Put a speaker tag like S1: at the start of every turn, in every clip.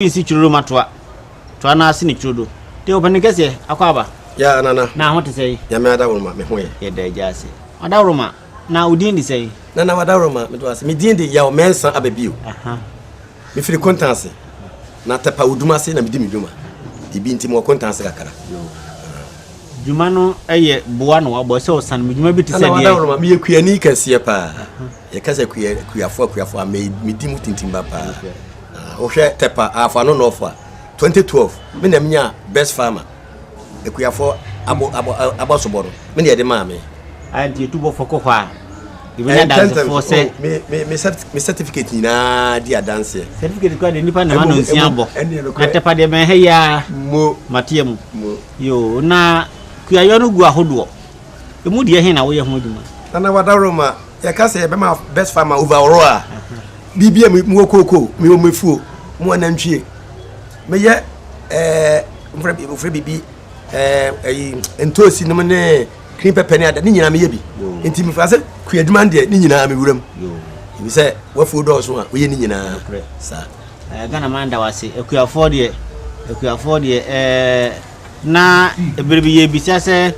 S1: Nsi twerɛ ma toa. Toa no ase ne twerɛ do. Te ɔpanin kɛseɛ, akɔ aba.
S2: Ya nana.
S1: Na ho te sɛn?
S2: Nyame adaworoma, me ho yɛ.
S1: Yɛda agya ase. Adaworoma, na wo din de sɛn?
S2: Nana wadaworoma, meda wo ase. Me din de Yaw Mensah Ababio.
S1: Aha.
S2: Mefiri Kontanse. Na Tɛpa Odum ase na medi me dwuma. Ebi nti mewɔ Kontanse kakra.
S1: Dwuma no yɛ boa na wabɔ sɛ ɔsan mu dwuma bi te sɛ
S2: Nana
S1: deɛ.
S2: wadaworoma, meyɛ kuani kɛseɛ paa. Yɛka sɛ kuya, kuafoɔ akuafoɔ a, me, medi mu tintimba paa. Wohwɛ Tɛpa Ahafo Ano North a, 2012 me na menya best farmer akuafoɔ abɔ abɔ abɔsobɔ no me na yɛde maa me.
S1: A nti etu bɔfo kɔ hɔ a ebenya adansefoɔ sɛ.
S2: Oh, me me me me certificate nyinaa di adanseɛ.
S1: Certificate kura deɛ nipa na ma no nsia bɔ. Na Tɛpa deɛ bɛn ha yi ara.
S2: Mo.
S1: Mateɛ mu.
S2: Mo.
S1: Yoo na kuayɔ no gu ahodoɔ. Emu deɛ he na woyɛ ho adwuma?
S2: Nana Wadaroma, yɛka sɛ yɛbɛma best farmer overall a, biribi a mewɔ kooko, mewɔ mefuo, mewɔ nantwie, meyɛ ɛɛ mfrɛ biribi ɛɛ ɛyi ntoosi nom ne green pepper ne ada ne nyinaa meyɛ bi. Nti mefa sɛ kua adwuma no deɛ ne nyinaa mewura mu. Ebi sɛ wafuo dɔɔso a woyɛ ne nyinaa saa.
S1: Ghana man da wase akuafoɔ deɛ akuafoɔ deɛ ɛɛ na ebere bi yɛbisa sɛ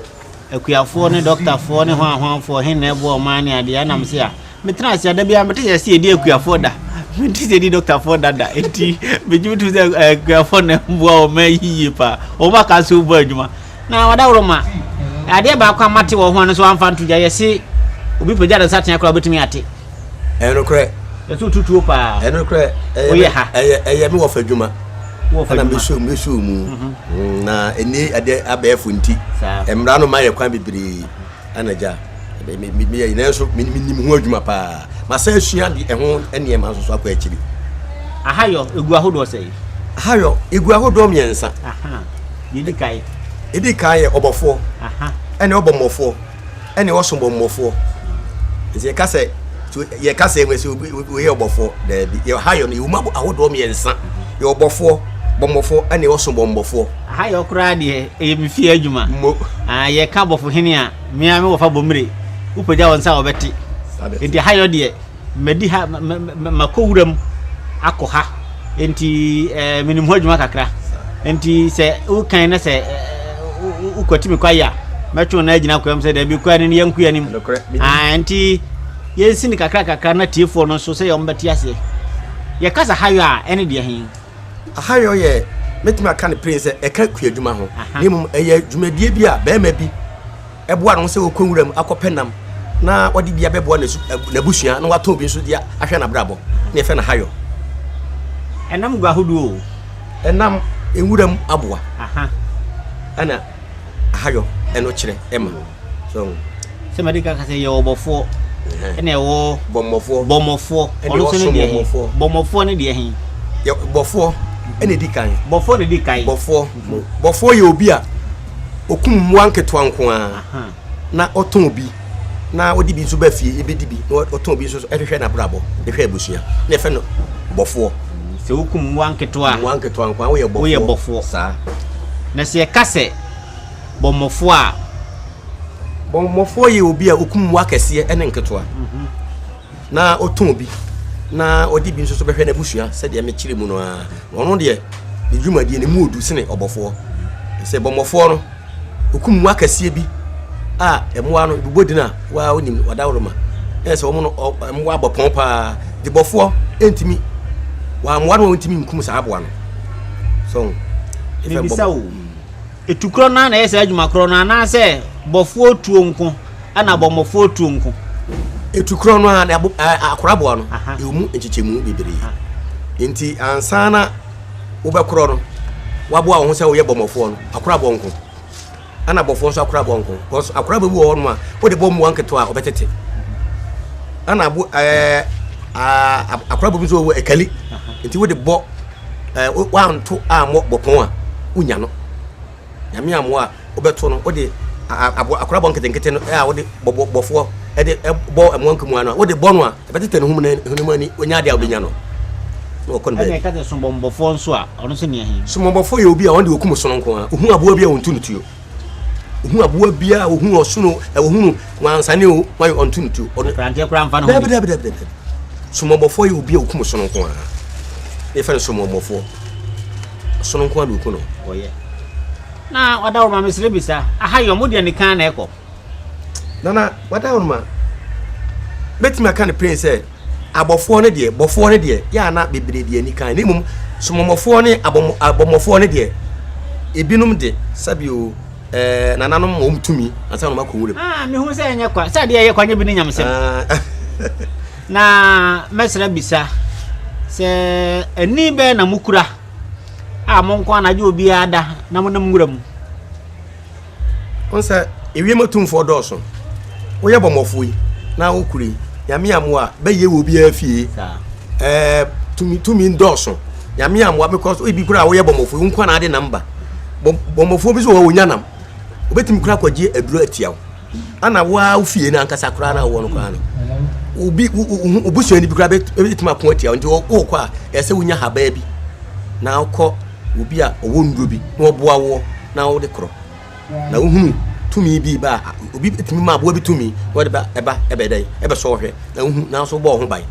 S1: akuafoɔ ne dɔktafoɔ ne hwanhwanfoɔ he na ɛboa ɔman ne adeɛ anam se a metena ase a da biara mete sɛ sɛ yɛdi akuafoɔ da mete sɛ yɛdi dɔktafoɔ da da enti megye metum sɛ akuafoɔ na ɛboa ɔman yie paa wɔn aka so bɔ adwuma na wadaworo ma adeɛ baako a mate wɔ ho no so amfa nto gya yɛse obi pagya ne nsa tea koraa wobɛtumi ate.
S2: Ɛnokorɛ.
S1: Yɛsɛ wotutuo paa.
S2: Ɛnokorɛ.
S1: Woyɛ ha.
S2: Ɛyɛ ɛyɛ me wɔfa adwuma. Wɔfa adwuma. Ɛna mesoo mu. Mhm. Na ɛni ɛdeɛ abɛɛfo nti. Mmara no ma yɛ kwan bebree. Ɛna gya meyɛ nanso menim ho adwuma paa. Masa asua de ɛho nneɛma nso so akɔ akyiri.
S1: Ahayɔ egu ahodoɔ sɛn?
S2: Ahayɔ egu ahodoɔ mmiɛnsa.
S1: Deɛ kan.
S2: Edi kan yɛ ɔbɔfoɔ. Ɛna ɔbɔmmɔfoɔ. Ɛne ɔsom bɔmmɔfoɔ. Nti yɛka sɛ yɛka sɛ sɛ obi yɛ ɔbɔfoɔ daabi. Yɛ ahayɔ no yɛwɔ mu ahodoɔ mmiɛnsa. Yɛ ɔbɔfoɔ, bɔmmɔfoɔ ɛne ɔsom bɔmmɔfoɔ.
S1: Ahayɔ koraa deɛ ɛyɛ me fie adwuma.
S2: Mo.
S1: Ah, yɛka bɔfohene a, me ara me wɔfa bɔmmire. Wopagya wɔn nsa a wɔbɛte. Nti ahayɔ deɛ madi ha makɔ wuram akɔ ha nti eh, menim ho adwuma kakra nti sɛ wokan na sɛ eh, wokwati me kwae a mɛtwe no agyina kwam sɛ daabi kwa no ne yɛnko anim ah, nti yɛnsi no kakra kakra na tiefoɔ no nso sɛ yɛn bɛte aseɛ yɛkasa hayɔ a ɛne deɛ he.
S2: Ahayɔ yɛ mɛtumi aka no pren sɛ ɛka kuadwuma ho na mmom ɛyɛ dwumadie bi a bɛrima bi ɛboa ne ho sɛ ɔkɔ nwuram akɔpɛ nam na ɔde bi abɛboa n'abusua na watɔn bi nso de ahwɛ n'abrabɔ na yɛfrɛ no hayɔ.
S1: Ɛnam gu ahodoɔ o.
S2: Ɛnam nwuram aboa ɛna ahayɔ ɛno kyerɛ ɛma. So
S1: sɛ mɛde ka sɛ yɛwɔ bɔfoɔ ɛna ɛwɔ
S2: bɔmmɔfoɔ
S1: bɔmmɔfoɔ ɔno nso ne deɛ he bɔmmɔfoɔ ne deɛ he
S2: bɔfoɔ ɛna ɛdi kan
S1: bɔfoɔ na ɛdi kan
S2: bɔfoɔ bɔfoɔ yɛ obi a Okum mmoa nketewa nko ara, na ɔtɔn bi, na ɔde bi nso ba fie ebedi bi, na ɔtɔn bi nso hwehwɛ n'abrabɔ, de hwɛ abusua. Na yɛfrɛ no bɔfoɔ.
S1: Sɛ wokum mmoa nketewa a,
S2: mmoa nketewa nko ara, woyɛ bɔfoɔ.
S1: Woyɛ bɔfoɔ.
S2: Saa.
S1: Na sɛ yɛka sɛ bɔmmɔfoɔ a.
S2: Bɔmmɔfoɔ yɛ obi a okum mmoa akɛseɛ ne nketewa. Mhm. Na ɔtɔn bi, na ɔde bi nso so bɛhwɛ n'abusua sɛdeɛ mekyerɛ mu no ara. Na ɔno deɛ, ne dwumadie no mu ɔdu sene ɔbɔfoɔ. Sɛ bɔmmɔfoɔ no, ɔkum mmoa kɛseɛ bi a mmoa no bobɔ din a waa wonim ɔdaworoma. Ɛyɛ sɛ wɔn no mmoa abɔ pɔn paa. De bɔfoɔ ntumi, wɔammoa no a wɔntumi nkum saa aboa no. So,
S1: mebisa o. Etu korɔ no ara na ɛyɛ saa adwuma korɔ no anaasɛ bɔfoɔ tuo nko ɛna bɔmmɔfoɔ tuo nko?
S2: Etu korɔ no ara na akoraboa no ɛwɔ mu nkyekyɛmu bebree. Nti ansa na wobɛkorɔ no, waboa wo ho sɛ woyɛ bɔmmɔfoɔ no, akoraboɔ nko. Ɛna bɔfoɔ nso akoraboɔ nko. Because akoraboɔ bi wɔ hɔ nom a, wode bɔ mmoa nketewa a ɔbɛtete. Ɛna abo ɛɛ akoraboɔ bi nso wɔ ɛkali. Nti wode bɔ ɛɛ wanto ammɔ bɔpɔn a, wonya no. Nyame ammoa a, wobɛto no, wode akorabɔ nketenkete no a wode bɔbɔ bɔfoɔ de bɔ mmoa nkumaa no a, wode bɔ no a, ɛbɛtetɛ ne ho ne mu ani, wonya adeɛ a wobɛnya no. Na wɔkɔ no baabi.
S1: Ɛna ɛka sɛ somɔbɔfoɔ nso a, ɔno nso neɛ he?
S2: Somɔbɔfoɔ yɛ obi a ɔno deɛ ɔkum sono nko ara. Ɔhu aboa bi a ɔntu no tuo. Ɔhu aboa bi a ɔhu ɔsono, ɔhunu wansane o, wan ɔntu no tuo.
S1: Akranteɛ koraa mfa ne ho
S2: bi. Dabi, dabi, dabi, dabi. Somɔbɔfoɔ yɛ obi a ɔkum sono nko ara. Yɛfrɛ no somɔbɔfoɔ. Ɔsono nko ara na ɔku no.
S1: Ɔyɛ. Na Ɔdawuruma mesrɛ bisa, aha yi ɔmo de anikan na ɛkɔ?
S2: Nana Ɔdawuruma, mɛtumi aka no plen sɛ abɔfoɔ no deɛ, bɔfoɔ no deɛ, yɛ a na bebree de anikan, na mmom somɔmɔfoɔ ne abɔmmɔfoɔ no deɛ, ebinom de, sɛbi o, ɛɛ, nananom ma wɔn tumi ansa na wɔn akɔ nwura mu.
S1: Ah, mehu sɛ ɛnyɛ kwa, sɛ adeɛ ɛyɛ kwa nyɛ bi ne nyamesɛm.
S2: Ah.
S1: Na mɛsrɛ bisa sɛ ani bɛn na mokura a mo nko anadwo obiara da na monam nwura mu?
S2: Wohu sɛ ewiem atumfoɔ dɔɔso. Woyɛ bɔmmɔfoɔ yi na wokura yi, Nyame ammoa a, bɛyɛ wɔ obiara fie. Ɛɛ tumi tumi dɔɔso. Nyame ammoa because ebi koraa woyɛ bɔmmɔfoɔ yi, wo nko na ade nam ba. Bɔmmɔfoɔ bi nso wɔ hɔ wɔnya nam. Obetumi koraa akɔgye aduro atia wo. Ana wo ara wo fie no ankasa koraa na wowɔ no koraa no, obi wo busuani bi koraa bɛtumi ako atia wo. Nti wokɔ a, ɛsɛ sɛ wonya habaa bi na wokɔ obi a ɔwɔ nnuro bi na ɔboa woɔ na wode korɔ. Na wohunu tumi bi ba a, obi tumi ma aboa bi tumi na ɔde ba ɛba ɛbɛ dɛn ɛbɛsɔ wo hwɛ na wohu nanso wobɔ wo ho ban.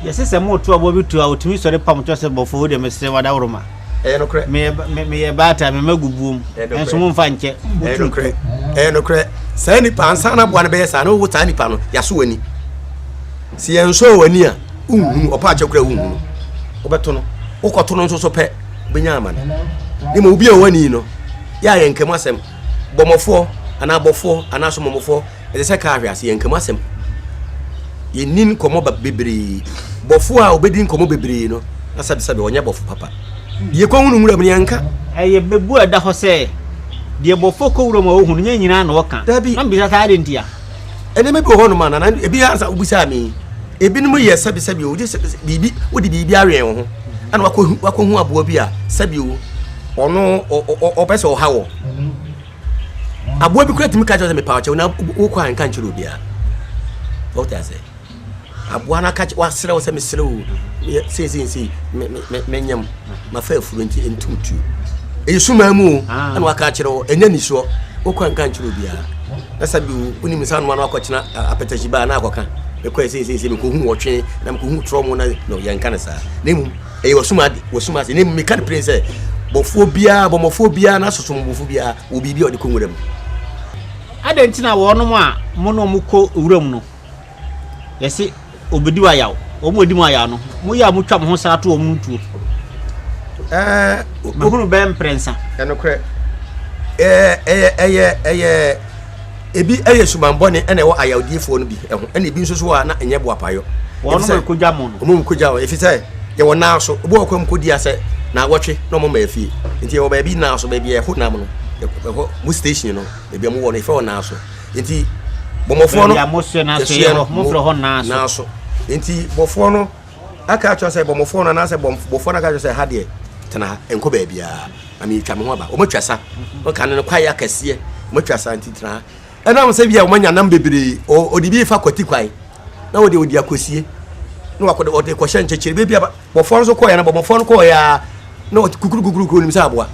S1: Yɛse sɛ moto aboa bi tuo a, otumi sɔre pam kyerɛ sɛ bɔfo wo deɛ mesrɛ wo adaworoma.
S2: Ɛyɛ nokorɛ.
S1: Meyɛ meyɛ baatan, me mma gu buom. Nanso momfa nkyɛ.
S2: Ɛyɛ nokorɛ. Ɛyɛ nokorɛ. Saa nipa ansa na aboa no bɛyɛ saa na wo saa nipa no yɛaso w'ani. Sɛ yɛnsɔɔ w'ani a, wonhunu ɔpa akyɛ koraa wonhunu. Wobɛto no. Wokɔto no nso so pɛ, wobɛnya amane. Ne ma obi a ɔwɔ ani no, yɛ a yɛnka mu asɛm. Bɔmmɔfoɔ anaa bɔfoɔ anaa somɔmɔfoɔ Ɛsɛ sɛ kaa hwe ase, yɛnka mu asɛm. Yɛnni nkɔmmɔ bebree. Bɔfoɔ a ɔbɛdi nkɔmmɔ bebree no, na sɛbesɛbe ɔnyɛ bɔfo papa. Deɛ yɛkɔhunu nwura mu no, yɛnka.
S1: Ɛyɛ bɛbu a ɛda hɔ sɛ, deɛ bɔfoɔ kɔ wuram a ɔhu no, nyɛ nyinaa na ɔka.
S2: Dabi.
S1: Na mebisa sɛ, adɛn ntia?
S2: Nneɛma bi wɔ hɔnom a, nana, ebi ansa wobisaa me yi, ebinom yɛ sɛbesɛbe o, wogye sɛ biribi, wode biribi awɛn wo ho, ɛna wakɔhu, wakɔhu aboa bi a, sɛbe o, ɔno ɔpɛ sɛ ɔha wɔ. Aboa bi kura tumi ka kyerɛ sɛ mepa kyɛw na wokɔ a nka nkyerɛ obiara. Wɔte ase. Aboa no aka wasrɛ wo sɛ mesrɛ wo sei sei sei me me menyam mafa afuro nti ntum tuo. Ɛyɛ sumaa mu o ah. ɛna waka akyerɛ wo ɛnyɛ nisuo wokɔ a nka nkyerɛ obiara. Na sɛ bi wonim nsa noma no akɔkyena apɛtɛhyi baa na akɔka mekɔɛ sei sei sei mekɔhu wɔtwe na mekɔhu trɔ mu na no yɛnka no saa. Na mmom Ɛyɛ w'asom ade, w'asom ase. Na mmom meka no pren sɛ, bɔfoɔ biara, bɔmmɔfoɔ biara, na asosomɔbɔfoɔ biara wɔ biribi a ɔde kɔ nwura mu.
S1: Adɛn nti na wɔnom a mo ne wɔn kɔ wuram no, yɛse wɔbɛdi wo ayaw, wɔn a wɔdi mo ayaw no, moyɛ a motwa mo ho saa to wɔn no tuo?
S2: Ɛɛ,
S1: Mahunu bɛyɛ mprɛnsa.
S2: Ɛnokorɛ. Ɛɛ, ɛyɛ, ɛyɛ, ɛyɛ. Ebi yɛ suban bɔne na ɛwɔ ayawdiefoɔ no bi ho, ɛna ebi nso so wɔ a na ɛnyɛ boapayɔ.
S1: Wɔn mu kogya mo no.
S2: Wɔn mu kogya wɔn, efisɛ yɛwɔ naa so. Obi wɔ kwan mu kɔdi asɛ naawɔtwe na wɔn ma afie. Nti yɛwɔ baabi naa so, baabi a ɛho nam no, ɛhɔ mo station no, baabi a mo wɔ no, yɛfrɛ hɔ naa so. Nti bɔmmɔfoɔ no,
S1: baabi a mo soɛ na so yɛ hɔ, mo frɛ hɔ naa so.
S2: Naa so. Nti bɔfoɔ no aka akyerɛ sɛ bɔmmɔfoɔ no anaasɛ bɔfoɔ no aka akyerɛ sɛ ha deɛ tena ha, nkɔ baabiara. Na meretwa me ho aba. Wɔatwa sa. Wɔka no no kwaeɛ akɛseɛ. Wɔatwa sa nti tena ha. Ɛnam sɛ bi a wɔanya nam bebree, ɔde bi fa kwati kwan na wɔde ɔde akɔsie na wakɔde ɔde kɔhyɛ nkyɛkyerɛ baabi a bɔfoɔ no nso kɔɔeɛ no bɔmmɔfoɔ no kɔɔeɛ a na ɔte kukuru kukuru kuro nim sɛ aboa.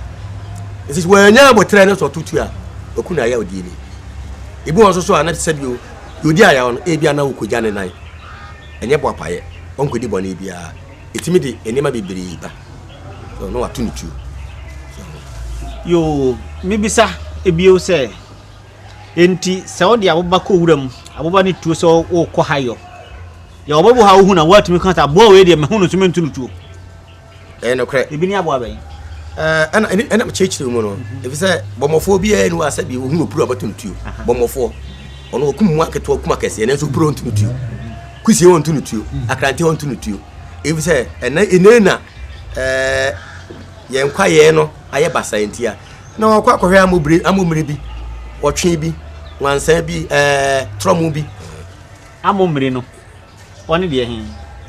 S2: Nti sɛ wɔanya abɔterɛ no sɛ ɔto tu a waku no ayɛ ɔdeɛ ni. Ebi wɔn nso so a na sɛ bio deɛ ɔdi ayaw no ebi a na wɔkɔgya ne nan. Ɛnyɛ boapayɛ, ɔnkɔdi bɔne biara. Ɛtumi de nneɛma bebree ba. So na wato ne tuo.
S1: Yoo, mebisa bio sɛ, enti sɛ wode aboba kɔ wuram, aboba ne tuo sɛ wokɔ ha yɔ, deɛ wɔbɛbɔ ha wohu na woatumi ka sɛ aboa wei deɛ mahu no so mentu no tuo?
S2: Ɛyɛ nokorɛ.
S1: Ebi ne aboa bɛn?
S2: Ɛna ɛna mekyerɛkyerɛ mu no, efisɛ bɔmmɔfoɔ biara ni hɔ a sɛbi ohun opuro a ɔbɛto no tuo. Bɔmmɔfoɔ, ɔno ɔkum mmoa nketewa, ɔkum akɛseɛ, nanso opuro ɔnto no tuo. Kusie ɔnto no tuo, akrante ɔnto no tuo. Efisɛ ɛnɛ ɛnɛ na ɛɛ yɛn kwaeɛ no ayɛ basaa ntia. Na wɔkɔ akɔhwɛ amobire amomire bi, ɔtwe bi, nwansa bi, ɛɛ trɔmo bi.
S1: Amomire no, ɔne deɛ he?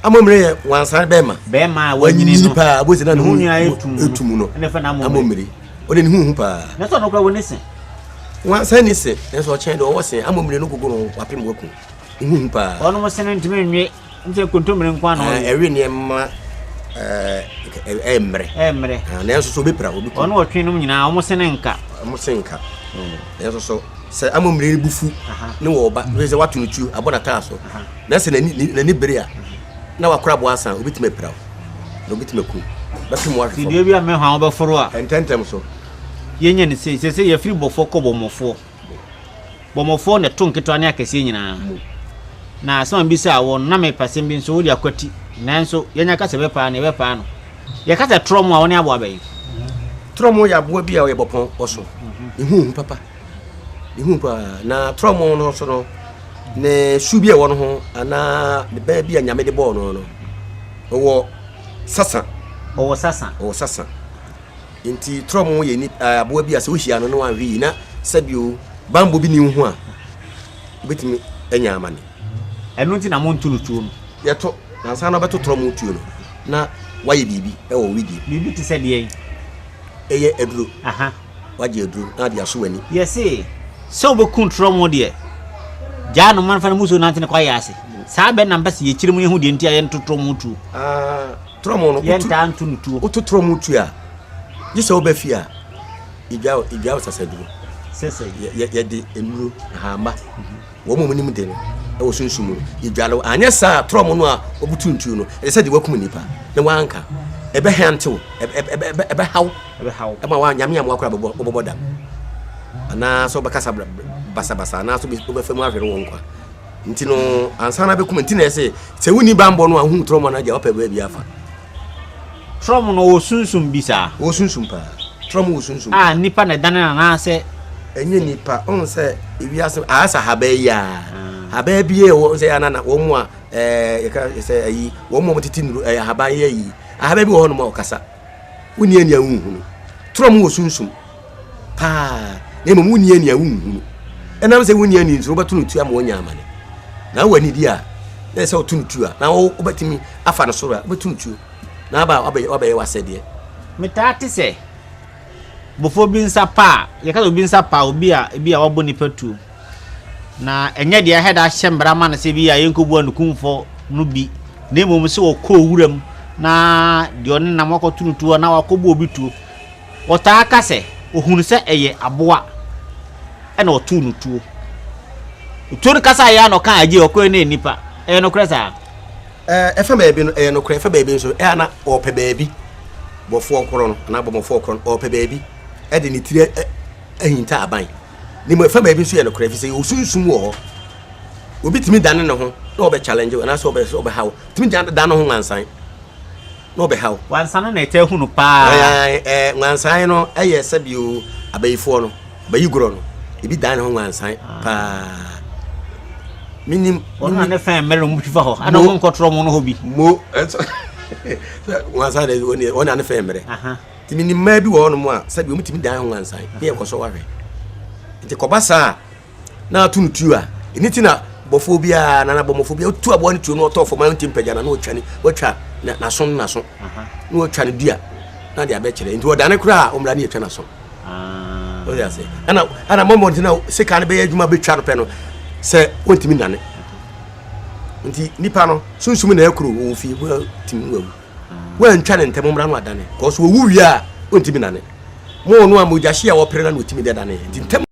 S2: Amomire yɛ nwansa bɛrima.
S1: Bɛrima a wanyini no.
S2: paa, abosi na ne ho
S1: nyinaa etum no.
S2: Etum no.
S1: Ɛna fɛ na amomire.
S2: Amomire. Ɔde ne ho hu paa.
S1: Na sɛ ɔno koraa wɔ ne se.
S2: Nwansa ni se, nanso ɔkyɛn deɛ ɔwɔ se. Amomire no gogo no wapem waku. Ne ho hu paa.
S1: Ɔnom se no ntumi nwe. Nti nkontommire nko ara na ɔwe.
S2: Ɛwe nneɛma ɛyɛ mmerɛ.
S1: Ɛyɛ mmerɛ.
S2: Nanso so obɛpira obi
S1: kum. Ɔno ɔtwe nom nyinaa wɔn se ne nka.
S2: Wɔn se nka. Nanso so sɛ amomire no bu fu ne wɔ ɔba ne sɛ wato no tuo abɔ n'ataa so na sɛ n'ani n'ani bere a na wakora aboa asan obɛtumi apira wo na obɛtumi akum. Bɛpem wo ahwe
S1: Nti
S2: fam.
S1: dua bi a mɛhwan wobɛforo a.
S2: Ntɛntɛm so.
S1: Yɛnyɛ no sei, seesei yɛfiri bɔfoɔ kɔ bɔmmɔfoɔ. Bɔmmɔfoɔ na ɛto nketewa ne akɛseɛ nyinaa. Na asɛm a mebisaa woɔ no, na mepɛ asɛm bi nso wode akwati. Nanso yɛnya ka sɛ yɛbɛpaa no, yɛbɛpaa no. Yɛka sɛ torɔmo a, wo ne aboa bɛn?
S2: Torɔmo yɛ aboa bi a ɔyɛ bɔpɔn, ɔso. Ne ho hu papa. Ne ho hu paa. Na torɔmo no nso no, ne su bi a ɛwɔ no ho anaa ne bɛn bi a Nyame de bɔɔ no no, ɔwɔ sasa.
S1: Ɔwɔ sasa.
S2: Ɔwɔ sasa. Nti trɔm yɛ ni aboa bi a sɛ wohyia no na wanhwɛ yie na sɛbio bammɔ bi ni wo ho a, wobɛtumi anya amane.
S1: Ɛno nti na monto no tuo no.
S2: Yɛto, na ansa na wobɛto trɔm tuo no, na woayɛ biribi wɔ wo wedeɛ
S1: mu. Biribi te sɛ deɛn?
S2: Ɛyɛ aduro. Aha. Woagye aduro na ade aso w'ani.
S1: Yɛse, sɛ wobɛku trɔm deɛ, gyaa no ma no fa ne musuo nante ne kwaeɛ ase. Saa bɛ na mpɛ sɛ yɛkyerɛ mu yɛhu deɛ nti a yɛnto trɔm tuo.
S2: Ah. Trɔm no,
S1: Yɛntaa nto no tuo.
S2: Woto trɔm tuo a, gye sɛ woba fie a, yɛdwa yɛdwa wo sasaduro.
S1: Sɛ sɛ.
S2: Yɛ yɛde nnuro, ahamba, wɔn a wɔnim de no wɔ sunsum mu no, yɛdwale wo. Anyɛ saa a, trɔm no a wobutu ntuo no, ɛsɛ sɛ de wakum nipa na wanka. Ɛbɛhante wo, ɛbɛha wo.
S1: Ɛbɛha wo.
S2: Ɛma wa nyame amoa koraa bɛbɔ wobɛbɔ dam. Anaasɛ wobɛkasa basabasa anaasɛ wobɛfa mu ahwere wo nkwa. Nti no, ansa na bɛkum nti na ɛsɛ sɛ wonni bammɔ no a wohu trɔm no agya wapɛ baabi afa.
S1: Trɔm no wɔ sunsum bi saa.
S2: Wɔ sunsum paa. Trɔm wɔ sunsum.
S1: A nipa na ɛdane no anaasɛ.
S2: Ɛnyɛ nipa. Ɔn sɛ ewiase ayɛ sɛ habaa yi a. Habaa bi a ɛwɔ sɛ yɛ na wɔn mu a ɛɛ yɛka sɛ ayi wɔn mu a wɔtete nnuro ɛyɛ ahaban yɛ ayi. Ahabaa bi wɔ hɔ nom a ɔkasa. Wonni ani a wonhunu. Trɔm wɔ sunsum. paa, na mmom wonni ani a wonhunu. Ɛnam sɛ wonni ani nti, wobɛto no tuo ama wanya amane. Na wowɔ anidi a, na ɛsɛ sɛ woto no tuo a, na wobɛtumi afa no soro a, wobɛto no tuo. Na aba a wabɛyɛ w'asɛdeɛ.
S1: Metaa te sɛ bɔfoɔ bi nsa pa a, yɛka sɛ obi nsa pa a, obi a ebi a wabɔ nipa tuo. Na ɛnyɛ deɛ ahɛ da ahyɛ mmara ma no sɛ bi a yɛnkɔbua no kumfɔ no bi, na mmom sɛ ɔkɔɔ wuram na deɛ ɔne nam wakɔto no tuo anaa wakɔbɔ obi tuo. Wɔtaa ka sɛ, Ohunu sɛ ɛyɛ aboa ɛna ɔtoo no tuo. Tuo no kasaeɛ ara na ɔkaa agye ɔkɔɛ no yɛ nipa. Ɛyɛ nokorɛ saa?
S2: Ɛfa baabi no, ɛyɛ nokorɛ. Ɛfa baabi nso, ɛyɛ a na ɔrepɛ baabi, bɔfoɔ korɔ no anaa bɔmmɔfoɔ korɔ no, ɔrepɛ baabi de ne tiri ahinta aban. Ne mu ɛfa baabi nso yɛ nokorɛ, ɛfiri sɛ yɛwɔ sunsum wɔ hɔ. Obi tumi dane ne ho na ɔbɛ challenge wo anaasɛ ɔbɛha wo. Tumi dane ne ho nwansan. na ɔbɛha wo.
S1: Wansa no na ɛtaa hu no paa.
S2: Ɛɛ nwansan no ɛyɛ sɛbi o abayifoɔ no abayigorɔ no ebi dan ne ho nwansan ah. paa. Minim.
S1: Wɔn na ne fɛn mmerɛ na wɔn twi fa hɔ ɛna wɔn nkɔtorɔ wɔn hɔ bi.
S2: Mo ɛsɛ nwansan de wɔn na ne fɛn mmerɛ. Ti minim mmaa bi wɔ hɔnom a sɛbi wɔn tumi dan ho nwansan ne yɛ kɔsɔ wahwɛ. Nti kɔba saa. na ato no tuo a, ɛno ti na bɔfoɔ biara na bɔmmɔfoɔ biara wotu aboa no tuo no ɔtɔ fam a ɔnti mpagya na na ɔtwa ne watwa n'aso no n'aso na watwa ne dua na de abɛkyerɛ nti ɔdane koraa a ɔmmra ne yɛtwa n'aso ah. ɔde ase ɛna ɛna mɔmmɔ nti na sika no bɛyɛ adwuma bɛtwa no pɛ no sɛ ɔntumi nane nti nipa no sunsum na ɛkoro wɔ fie wɔtumi wawu wɔantwa ne ntɛm mmra no adane kɔɔ so wɔwu wie a ɔntumi nane mo no a mogyahye a wɔpere no na ɔtumi de dane nti ntɛm.